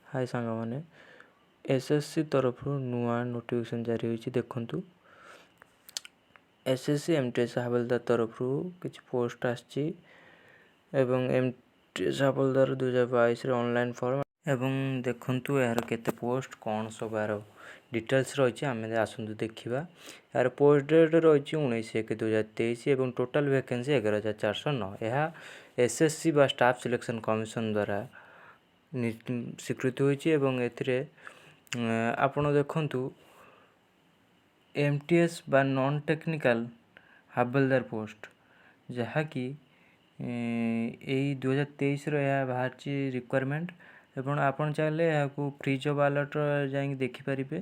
ହାଏ ସାଙ୍ଗମାନେ, ଏସ୍ଏସ୍ସି ତରଫରୁ ନୂଆ ନୋଟିଫିକେସନ୍ ଜାରି ହୋଇଛି। ଦେଖନ୍ତୁ, ଏସ୍ଏସ୍ସି ଏମ୍ଟିଏସ୍ ହାବିଲଦାର ତରଫରୁ କିଛି ପୋଷ୍ଟ ଆସିଛି ଏବଂ ଏମ୍ଟିଏସ୍ ହାବିଲଦାର 2022ରେ ଅନଲାଇନ୍ ଫର୍ମ ଏବଂ ଦେଖନ୍ତୁ, ଏହାର କେତେ ପୋଷ୍ଟ, କ'ଣ ସବୁ ଏହାର ଡିଟେଲ୍ସ ରହିଛି, ଆମେ ଆସନ୍ତୁ ଦେଖିବା। ଏହାର ପୋଷ୍ଟ ଡେଟ୍ ରହିଛି 19/1/2023 ଏବଂ ଟୋଟାଲ୍ ଭ୍ୟାକେନ୍ସି 11,409। ଏହା ଏସ୍ଏସ୍ସି ବା ଷ୍ଟାଫ୍ ସିଲେକ୍ସନ୍ କମିଶନ୍ ଦ୍ୱାରା ସ୍ୱୀକୃତି ହୋଇଛି। ଏବଂ ଏଥିରେ ଆପଣ ଦେଖନ୍ତୁ, ଏମ୍ଟିଏସ୍ ବା ନନ୍ ଟେକ୍ନିକାଲ୍ ହାବିଲଦାର ପୋଷ୍ଟ, ଯାହାକି ଏଇ 2023ର ଏହା ବାହାରିଛି ରିକ୍ରୁଟମେଣ୍ଟ। ଏବଂ ଆପଣ ଚାହିଁଲେ ଏହାକୁ ଫ୍ରି ଜବ୍ ଆଲର୍ଟ ଯାଇକି ଦେଖିପାରିବେ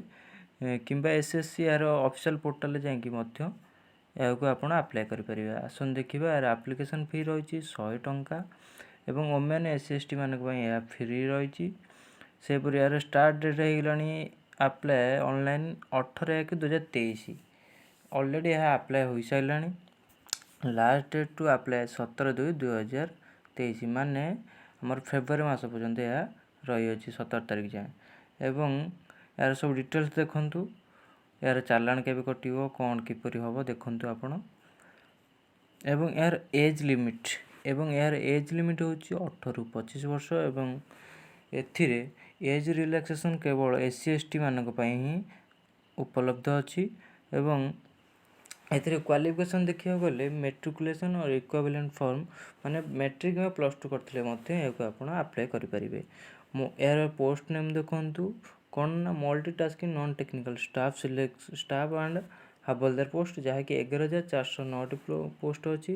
କିମ୍ବା ଏସ୍ଏସ୍ସି ଏହାର ଅଫିସିଆଲ୍ ପୋର୍ଟାଲରେ ଯାଇକି ମଧ୍ୟ ଏହାକୁ ଆପଣ ଆପ୍ଲାଏ କରିପାରିବେ। ଆସନ୍ତୁ ଦେଖିବା, ଏହାର ଆପ୍ଲିକେସନ୍ ଫି ରହିଛି 100 ଟଙ୍କା ଏବଂ ଓମେନ୍, ଏସ୍ସି, ଏସ୍ଟି ମାନଙ୍କ ପାଇଁ ଏହା ଫ୍ରି ରହିଛି। ସେହିପରି ଏହାର ଷ୍ଟାର୍ଟ ଡେଟ୍ ହେଇଗଲାଣି ଆପ୍ଲାଏ ଅନଲାଇନ୍ 18/1/2023। ଅଲରେଡ଼ି ଏହା ଆପ୍ଲାଏ ହୋଇସାରିଲାଣି। ଲାଷ୍ଟ ଡେଟ୍ ଟୁ ଆପ୍ଲାଏ 17/2/2023, ମାନେ ଆମର ଫେବୃଆରୀ ମାସ ପର୍ଯ୍ୟନ୍ତ ଏହା ରହିଅଛି, 17 ତାରିଖ ଯାଏଁ। ଏବଂ ଏହାର ସବୁ ଡିଟେଲ୍ସ ଦେଖନ୍ତୁ, ଏହାର ଚାଲାଣ କେବେ କଟିବ, କ'ଣ କିପରି ହେବ, ଦେଖନ୍ତୁ ଆପଣ। ଏବଂ ଏହାର ଏଜ୍ ଲିମିଟ୍ ହେଉଛି 18ରୁ 25 ବର୍ଷ ଏବଂ ଏଥିରେ ଏଜ୍ ରିଲାକ୍ସେସନ୍ କେବଳ ଏସ୍ସି, ଏସ୍ଟି ମାନଙ୍କ ପାଇଁ ହିଁ ଉପଲବ୍ଧ ଅଛି। ଏବଂ ଏଥିରେ କ୍ୱାଲିଫିକେସନ୍ ଦେଖିବାକୁ ଗଲେ ମେଟ୍ରିକୁଲେସନ୍ ଅର୍ ଇକ୍ୱାଭେଲେଣ୍ଟ ଫର୍ମ, ମାନେ ମେଟ୍ରିକ୍ କିମ୍ବା ପ୍ଲସ୍ ଟୁ କରିଥିଲେ ମଧ୍ୟ ଏହାକୁ ଆପଣ ଆପ୍ଲାଏ କରିପାରିବେ। ମୁଁ ଏହାର ପୋଷ୍ଟ ନେମ୍ ଦେଖନ୍ତୁ କ'ଣ ନା multi tasking non technical staff select staff and havildar post, ଯାହାକି 11,409ଟି ପୋଷ୍ଟ ଅଛି।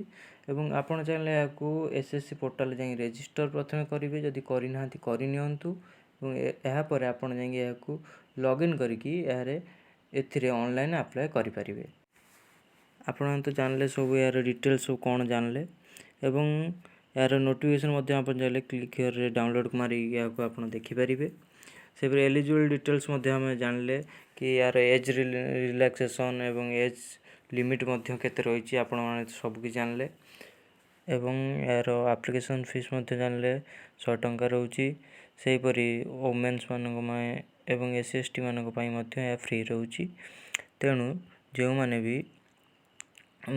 ଏବଂ ଆପଣ ଚାହିଁଲେ ଏହାକୁ ଏସ୍ଏସ୍ସି ପୋର୍ଟାଲରେ ଯାଇକି ରେଜିଷ୍ଟର ପ୍ରଥମେ କରିବେ। ଯଦି କରିନାହାନ୍ତି, କରିନିଅନ୍ତୁ ଏବଂ ଏହାପରେ ଆପଣ ଯାଇକି ଏହାକୁ ଲଗ୍ଇନ୍ କରିକି ଏହାରେ ଏଥିରେ ଅନଲାଇନ୍ ଆପ୍ଲାଏ କରିପାରିବେ। ଆପଣ ତ ଜାଣିଲେ ସବୁ, ଏହାର ଡିଟେଲ୍ସ ସବୁ କ'ଣ ଜାଣିଲେ ଏବଂ ଏହାର ନୋଟିଫିକେସନ୍ ମଧ୍ୟ ଆପଣ ଚାହିଁଲେ କ୍ଲିକ୍ ହିୟରରେ ଡାଉନଲୋଡ଼୍ ମାରିକି ଏହାକୁ ଆପଣ ଦେଖିପାରିବେ। ସେହିପରି ଏଲିଜିବଲ୍ ଡିଟେଲ୍ସ ମଧ୍ୟ ଆମେ ଜାଣିଲେ କି ଏହାର ଏଜ୍ ରିଲାକ୍ସେସନ୍ ଏବଂ ଏଜ୍ ଲିମିଟ୍ ମଧ୍ୟ କେତେ ରହିଛି, ଆପଣମାନେ ସବୁକିଛି ଜାଣିଲେ। ଏବଂ ଏହାର ଆପ୍ଲିକେସନ୍ ଫିସ୍ ମଧ୍ୟ ଜାଣିଲେ, 100 ଟଙ୍କା ରହୁଛି। ସେହିପରି ଓମେନ୍ସ ମାନଙ୍କ ପାଇଁ ଏବଂ ଏସ୍ସି, ଏସ୍ଟି ମାନଙ୍କ ପାଇଁ ମଧ୍ୟ ଏହା ଫ୍ରି ରହୁଛି। ତେଣୁ ଯେଉଁମାନେ ବି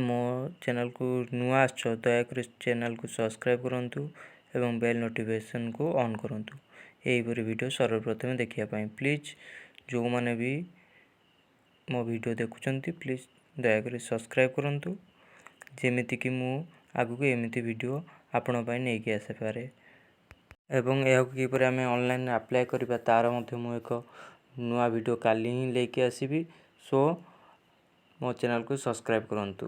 ମୋ ଚ୍ୟାନେଲକୁ ନୂଆ ଆସିଛ, ଦୟାକରି ଚ୍ୟାନେଲକୁ ସବସ୍କ୍ରାଇବ୍ କରନ୍ତୁ ଏବଂ ବେଲ୍ ନୋଟିଫିକେସନ୍କୁ ଅନ୍ କରନ୍ତୁ ଏହିପରି ଭିଡ଼ିଓ ସର୍ବପ୍ରଥମେ ଦେଖିବା ପାଇଁ। ପ୍ଲିଜ୍, ଯେଉଁମାନେ ବି ମୋ ଭିଡ଼ିଓ ଦେଖୁଛନ୍ତି, ପ୍ଲିଜ୍ ଦୟାକରି ସବସ୍କ୍ରାଇବ୍ କରନ୍ତୁ, ଯେମିତିକି ମୁଁ ଆଗକୁ ଏମିତି ଭିଡ଼ିଓ ଆପଣଙ୍କ ପାଇଁ ନେଇକି ଆସିପାରେ। ଏବଂ ଏହାକୁ କିପରି ଆମେ ଅନଲାଇନ୍ରେ ଆପ୍ଲାଏ କରିବା, ତା'ର ମଧ୍ୟ ମୁଁ ଏକ ନୂଆ ଭିଡ଼ିଓ କାଲି ହିଁ ନେଇକି ଆସିବି। ସୋ ମୋ ଚ୍ୟାନେଲକୁ ସବସ୍କ୍ରାଇବ୍ କରନ୍ତୁ।